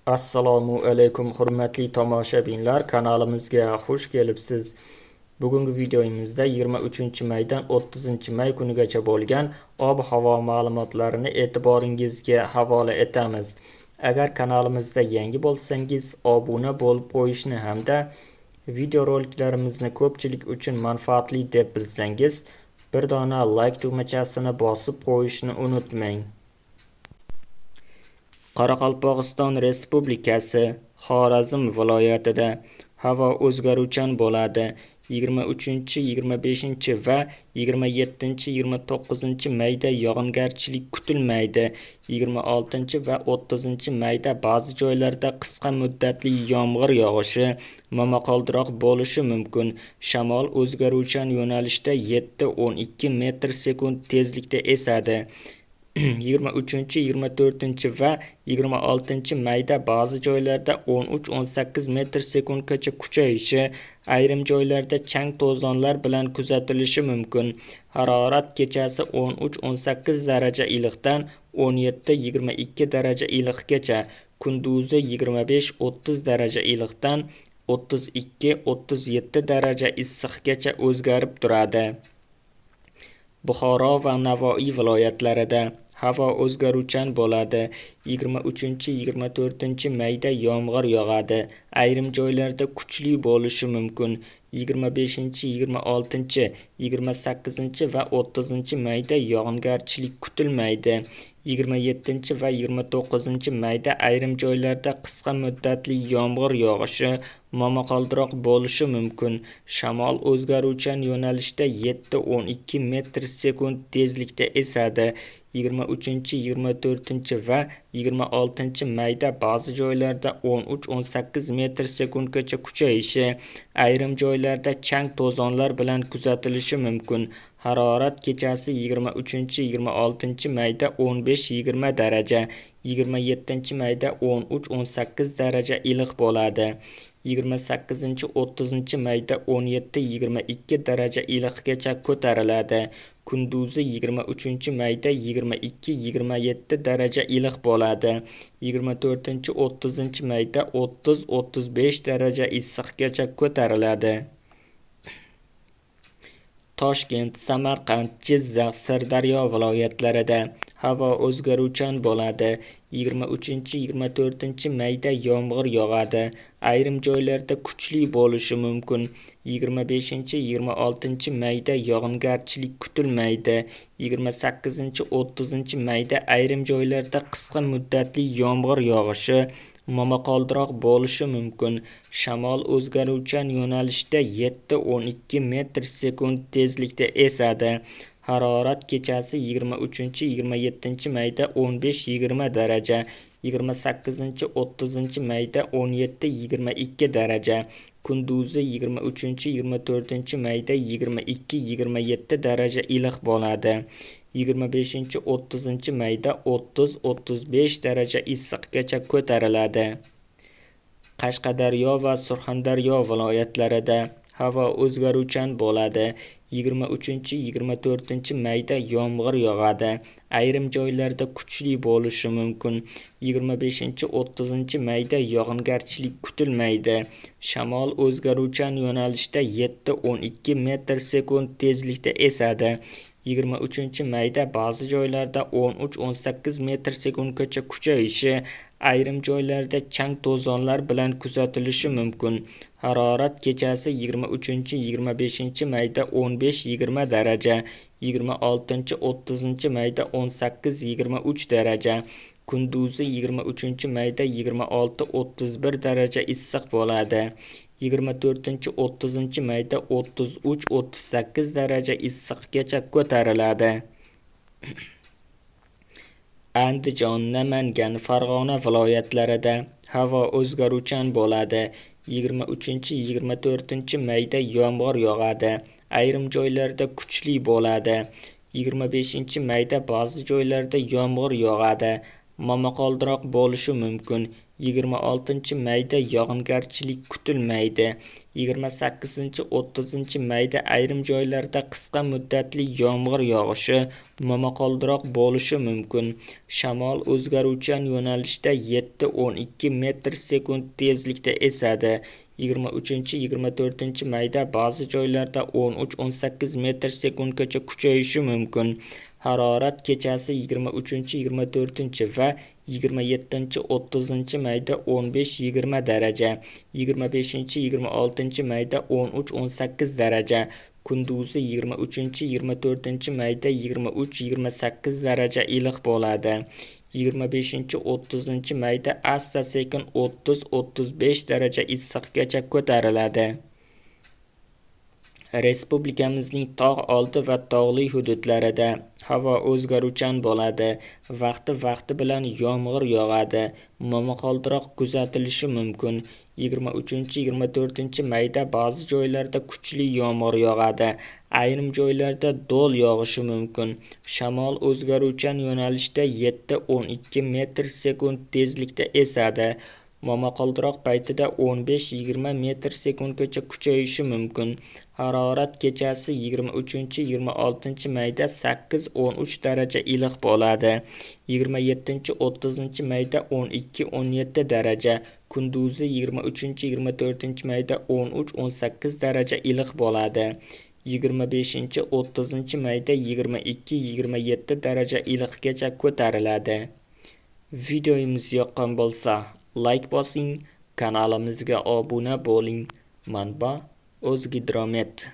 Assalomu alaykum hurmatli tomoshabinlar, kanalimizga xush kelibsiz. Bugungi videomizda 23-maydan 30-may kunigacha bo'lgan ob-havo ma'lumotlarini e'tiboringizga havola etamiz. Agar kanalimizda yangi bo'lsangiz, obuna bo'lib qo'yishni hamda videoroliklarimizni ko'pchilik uchun manfaatli deb bilsangiz, bir dona like tugmachasini bosib qo'yishni unutmang. Qoraqalpog'iston Respublikasi Xorazm viloyatida havo o'zgaruvchan bo'ladi. 23, 25 va 27, 29 mayda yog'ingarchilik kutilmaydi. 26 va 30 mayda ba'zi joylarda qisqa muddatli yomg'ir yog'ishi, momaqaldiroq bo'lishi mumkin. Shamol o'zgaruvchan yo'nalishda 7-12 metr sekund tezlikda esadi. 23, 24 va 26 mayda ba'zi joylarda 13-18 metr sekundgacha kuchayishi, ayrim joylarda chang to'zonlar bilan kuzatilishi mumkin. Harorat kechasi 13-18 daraja iliqdan 17-22 daraja iliqgacha, kunduzi 25-30 daraja iliqdan 32-37 daraja issiqgacha o'zgarib turadi. Buxoro va Navoiy viloyatlarida havo o'zgaruvchan bo'ladi. 23-24 mayda yomg'ir yog'adi. Ayrim joylarda kuchli bo'lishi mumkin. 25, 26, 28 va 30 mayda yog'ingarchilik kutilmaydi. 27 va 29 mayda ayrim joylarda qisqa muddatli yomg'ir yog'ishi, momaqaldiroq bo'lishi mumkin. Shamol o'zgaruvchan yo'nalishda 7-12 metr sekund tezlikda esadi. 23, 24 va 26 mayda ba'zi joylarda 13-18 metr sekundgacha kuchayishi, ayrim joylarda chang to'zonlar bilan kuzatilishi mumkin. Harorat kechasi 23, 26 mayda 15-20 daraja, 27 mayda 13-18 daraja iliq bo'ladi. 28, 30 mayda 17-22 daraja iliqgacha ko'tariladi. Kunduzi 23 mayda 22-27 daraja iliq bo'ladi. 24, 30 mayda 30-35 daraja issiqgacha ko'tariladi. Toshkent, Samarqand, Jizzax, Sirdaryo viloyatlarida havo o'zgaruvchan bo'ladi. 23, 24 mayda yomg'ir yog'adi. Ayrim joylarda kuchli bo'lishi mumkin. 25, 26 mayda yog'ingarchilik kutilmaydi. 28, 30 mayda ayrim joylarda qisqa muddatli yomg'ir yog'ishi, momaqaldiroq bo'lishi mumkin. Shamol o'zgaruvchan yo'nalishda 7-12 metr sekund tezlikda esadi. Harorat kechasi 23, 27 mayda 15-20 daraja, 28, 30 mayda 17-22 daraja, kunduzi 23, 24 mayda 22-27 daraja iliq bo'ladi. 25, 30 mayda 30-35 daraja issiqgacha ko'tariladi. Qashqadaryo va Surxondaryo viloyatlarida havo o'zgaruvchan bo'ladi. 23, 24 mayda yomg'ir yog'adi. Ayrim joylarda kuchli bo'lishi mumkin. 25, 30 mayda yog'ingarchilik kutilmaydi. Shamol o'zgaruvchan yo'nalishda 7-12 metr sekund tezlikda esadi. 23 mayda ba'zi joylarda 13-18 metr sekundgacha kuchayishi, ayrim joylarda chang to'zonlar bilan kuzatilishi mumkin. Harorat kechasi 23, 25 mayda 15-20 daraja, 26, 30 mayda 18-23 daraja, kunduzi 23 mayda 26-31 daraja issiq bo'ladi. 24, 30 mayda 33-38 daraja issiqgacha ko'tariladi. Andijon, Namangan, Farg'ona viloyatlarida havo o'zgaruvchan bo'ladi. 23, 24 mayda yomg'ir yog'adi. Ayrim joylarda kuchli bo'ladi. 25 mayda ba'zi joylarda yomg'ir yog'adi. Momaqaldiroq bo'lishi mumkin. 26-mayda yog'ingarchilik kutilmaydi. 28-30-mayda ayrim joylarda qisqa muddatli yomg'ir yog'ishi, momaqaldiroq bo'lishi mumkin. Shamol o'zgaruvchan yo'nalishda 7-12 metr sekund tezlikda esadi. 23-24-mayda ba'zi joylarda 13-18 metr sekundgacha kuchayishi mumkin. Harorat kechasi 23-24 va 27-30 mayda 15-20 daraja, 25-26 mayda 13-18 daraja, kunduzi 23-24 mayda 23-28 daraja iliq bo'ladi. 25-30 mayda asta-sekin 30-35 daraja issiqgacha ko'tariladi. Respublikamizning tog' oldi va tog'li hududlarida havo o'zgaruvchan bo'ladi. Vaqti-vaqti bilan yomg'ir yog'adi. Momaqaldiroq kuzatilishi mumkin. 23-24 mayda ba'zi joylarda kuchli yomg'ir yog'adi. Ayrim joylarda do'l yog'ishi mumkin. Shamol o'zgaruvchan yo'nalishda 7-12 metr sekund tezlikda esadi. Momaqaldiroq paytida 15-20 metr sekundgacha kuchayishi mumkin. Harorat kechasi 23-26 mayda 8-13 daraja iliq bo'ladi. 27-30 mayda 12-17 daraja, kunduzi 23-24 mayda 13-18 daraja iliq bo'ladi. 25-30 mayda 22-27 daraja iliqgacha ko'tariladi. Videomiz yoqqan bo'lsa, like bosing, kanalimizga obuna bo'ling. Manba: O'zgidromet.